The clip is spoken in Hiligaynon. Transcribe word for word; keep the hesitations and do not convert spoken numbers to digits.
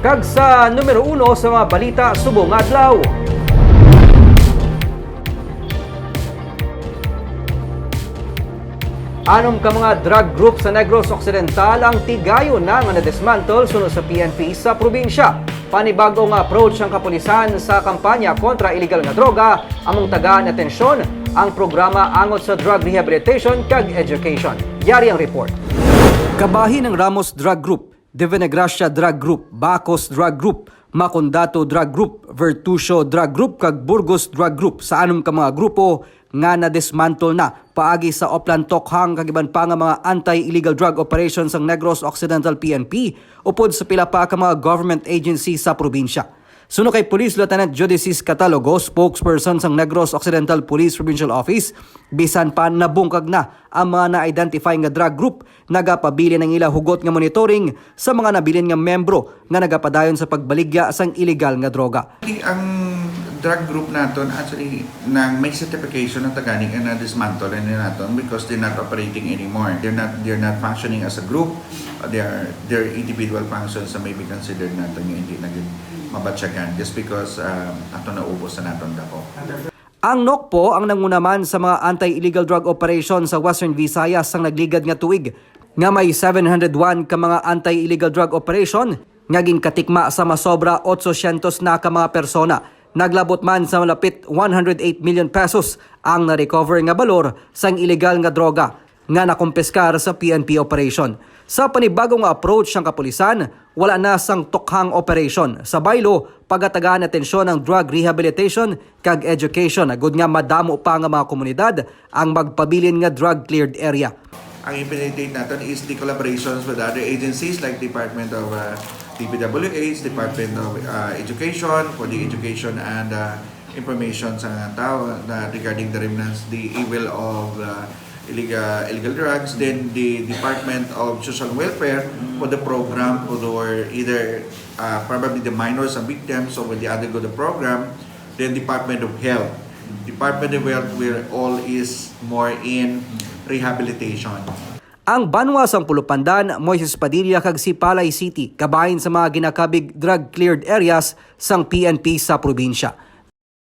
Kag sa numero uno sa mga balita subong nga adlaw. Anom ka mga drug group sa Negros Occidental ang tigayon na nga na-dismantle suno sa P N P sa probinsya. Panibag-o nga approach ang kapulisan sa kampanya kontra iligal nga droga, among tagaan atensyon ang programa angot sa drug rehabilitation kag education. Yari ang report. Kabahin ang Ramos Drug Group, Divina Gracia Drug Group, Bacos Drug Group, Macondato Drug Group, Vertucio Drug Group, kag Burgos Drug Group sa anom ka mga grupo nga na-dismantle na paagi sa Oplan Tokhang kag iban pa nga mga anti-illegal drug operations sang Negros Occidental P N P upod sa pila pa ka mga government agency sa probinsya. Suno kay Police Lieutenant Judicis Catalogo, spokesperson sang Negros Occidental Police Provincial Office, bisan pa nabungkag na ang mga na-identify nga drug group, nagapabilin ang ila hugot nga monitoring sa mga nabilin nga membro nga nagapadayon sa pagbaligya sang iligal nga droga. Ang drug group naton actually nang may certification na tagani nga na-dismantle na naton because they're not operating anymore. They're not they're not functioning as a group. Uh, they are their individual functions na may be considered naton nga hindi na gyud mabatyagan just because um, ato naubos sa naton dako. Ang NOCPO ang nanguna man sa mga anti-illegal drug operation sa Western Visayas sang nagligad nga tuig, nga may seven hundred one ka mga anti-illegal drug operation nga ginkatikma sa masobra eight hundred na ka mga persona. Naglabot man sa malapit one hundred eight million pesos ang na-recover nga balor sang iligal nga droga nga nakumpiskar sa P N P operation. Sa panibago nga approach sang kapulisan, wala na sang Tokhang operation. Sa baylo, pagatagaan atensyon ang drug rehabilitation kag education, agud nga madamo pa nga mga komunidad ang magpabilin nga drug-cleared area. Ang i-facilitate naton is the collaborations with other agencies like Department of uh, D P W H, Department of uh, Education for the education and uh, information sa tao na regarding the remnants, the evil of uh, illegal illegal drugs, then the Department of Social Welfare for the program for the, either uh, probably the minors and victims or with the other go the program, then Department of Health. Department of Health where all is more in rehabilitation. Ang banwa sang Pulupandan, Moises Padilla kag Sipalay City kabahin sa mga ginakabig drug-cleared areas sang P N P sa probinsya.